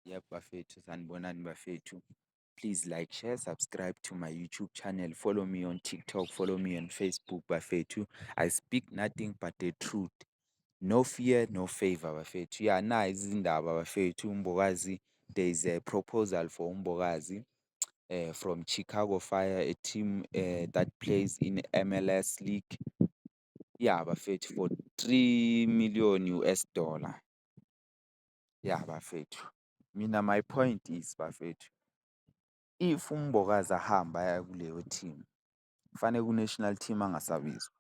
Yep, bafethu, sanibonani bafethu. Please like, share, subscribe to my YouTube channel. Follow me on TikTok, follow me on Facebook, bafethu. I speak nothing but the truth. No fear, no favor, bafethu. Yeah, nayi izindaba bafethu. uMbokazi, there is a proposal for uMbokazi from Chicago Fire, a team that plays in MLS League. Yeah, bafethu, for 3 million US dollar. Yeah, bafethu. Mina my point is, bafethu, if uMbokazi ahamba aya kuleyo team, kufanele ku-national team angasabizwa.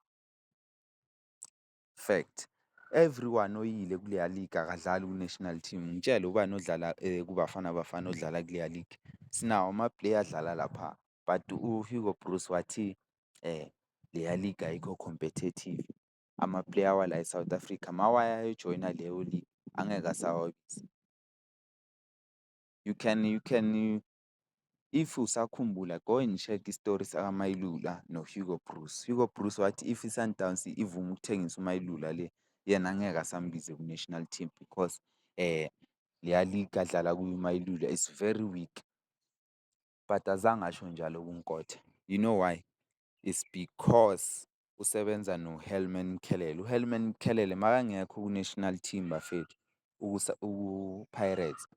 Fact. Everyone oyile kuleya league akadlali ku-national team. Ngitshele ubani odlala kuBafana Bafana odlala kuleya league. Sinawo ama-player adlala lapha, but uHugo Broos wathi leya league ayikho competitive. Ama-player wala e-South Africa mawaya ayojoyina leyo league angeke asawabiza. You can if usakhumbula, go and check isitori sakaMailula no-Hugo Broos. Hugo Broos wathi if i-Sundowns ivuma ukuthengisa uMailula le, yena angeke asambize ku-national team because leya league adlala kuyo uMailula is very weak. But azange asho njalo kuNkota. You know why? It's because usebenza no-Helman Mkhalele. UHelman Mkhalele makangekho ku-national team, bafethu, ku-Pirates,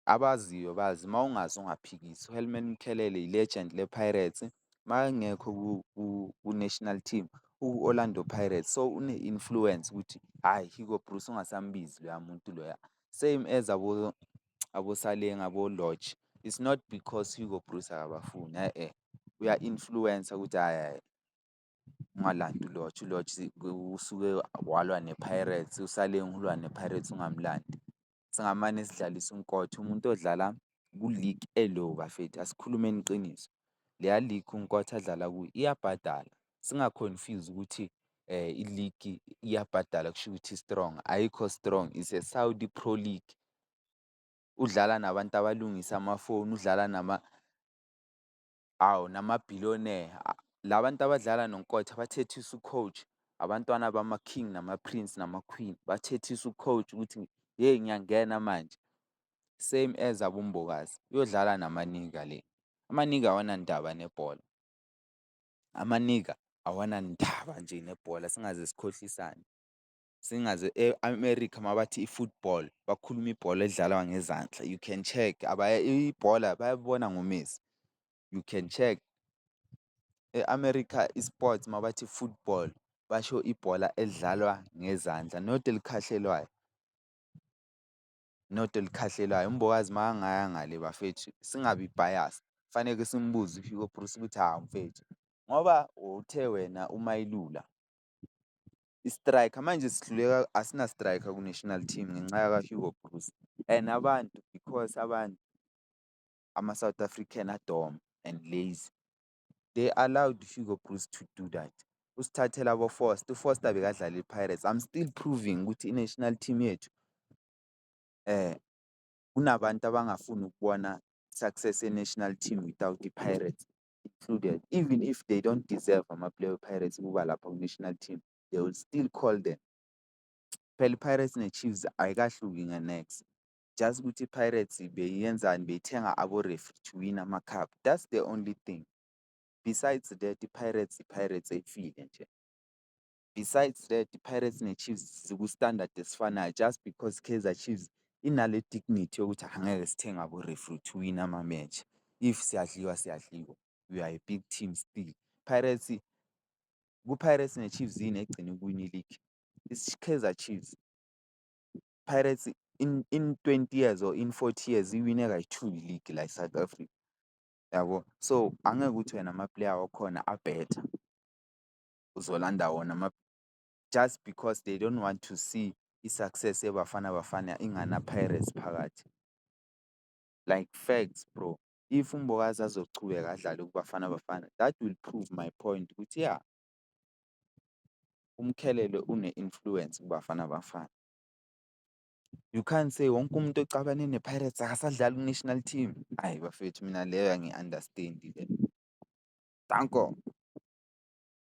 abaziyo bazi, mawungazi ungaphikisi. UHelman Mkhalele i-legend le-Pirates, makangekho ku-national team uku-Orlando Pirates, so une-influence ukuthi hhayi, Hugo Broos ungasambizi loya muntu loya. Same as abo-Saleng, abo-Lorch. It's not because Hugo Broos akabafuni, e-e, uya-influence-a ukuthi hhayi hhayi, ungalandi uLorch, uLorch usuke walwa ne-Pirates, uSaleng ulwa ne-Pirates, ungamlandi. Singamane sidlalise uNkota, umuntu odlala ku-league e-low, bafethu, asikhulumeni iqiniso. Leya league uNkota adlala kuyo iyabhadala, singa-confuse ukuthi i-league iyabhadala kusho ukuthi i-strong, ayikho strong, it's a Saudi Pro League. Udlala nabantu abalungisa amafoni, udlala awu nama-billionaire. La bantu abadlala noNkota bathethisa u-coach, abantwana bama-king nama-prince nama-queen, bathethisa u-coach ukuthi yeyi ngiyangena manje. Same as aboMbokazi, uyodlala nama-nigga le. Ama-nigga awanandaba nebhola, ama-nigga awanandaba nje nebhola, singaze sikhohlisane. Singaze e-America mabathi i-football bakhuluma ibhola elidlalwa ngezandla, you can check, ibhola bayabona ngoMessi, you can check. E-America i-sports mabathi football basho ibhola elidlalwa ngezandla, not elikhahlelwayo, not elikhahlelwayo. UMbokazi makangaya ngale, bafethu, singabi bias, kufaneke simbuze uHugo Broos ukuthi hawu mfethu, ngoba uthe wena uMailula i-striker, manje sihluleka, asina striker ku-national team ngenxa yaka-Hugo Broos and abantu, because abantu ama-South African a-dumb and lazy, they allowed Hugo Broos to do that. Usithathela abo-Foster, uFoster bekadlala i-Pirates. I'm still proving ukuthi i-national team yethu kunabantu abangafuni ukubona success ye-national team without i-Pirates included. Even if they don't deserve ama-player we-Pirates ukuba lapha ku-national team, they will still call them. Phela i-Pirates ne-Chiefs ayikahluki nge-niks, just ukuthi i-Pirates beyenzani, beyithenga abo-referee to win ama-cup, that's the only thing. Besides that, i-Pirates i-Pirates efile nje. Besides that, i-Pirates ne-Chiefs ziku-standard esifanayo, just because Kaizer Chiefs inale dignity yokuthi angeke sithenge abo-referee to win ama-match. If siyadliwa, siyadliwa, we are a big team still. Pirates, ku-Pirates ne-Chiefs yini egcine ukuwina i-league? It's Kaizer Chiefs. Pirates in 20 years or in 40 years iwine kayi-two i-league la e-South Africa, yabo. So angeke uthi wena ama-player wakhona a-better, uzolanda wona just because they don't want to see i-success yeBafana Bafana ingana-Pirates phakathi. Like facts, bro. If uMbokazi azochubeka adlale kuBafana Bafana, that will prove my point ukuthi ya, uMkhalele une-influence kuBafana Bafana. You can't say wonke umuntu ocabane ne-Pirates akasadlali ku-national team. Hhayi bafethu, mina leyo angiyi-understand-i le. Danko.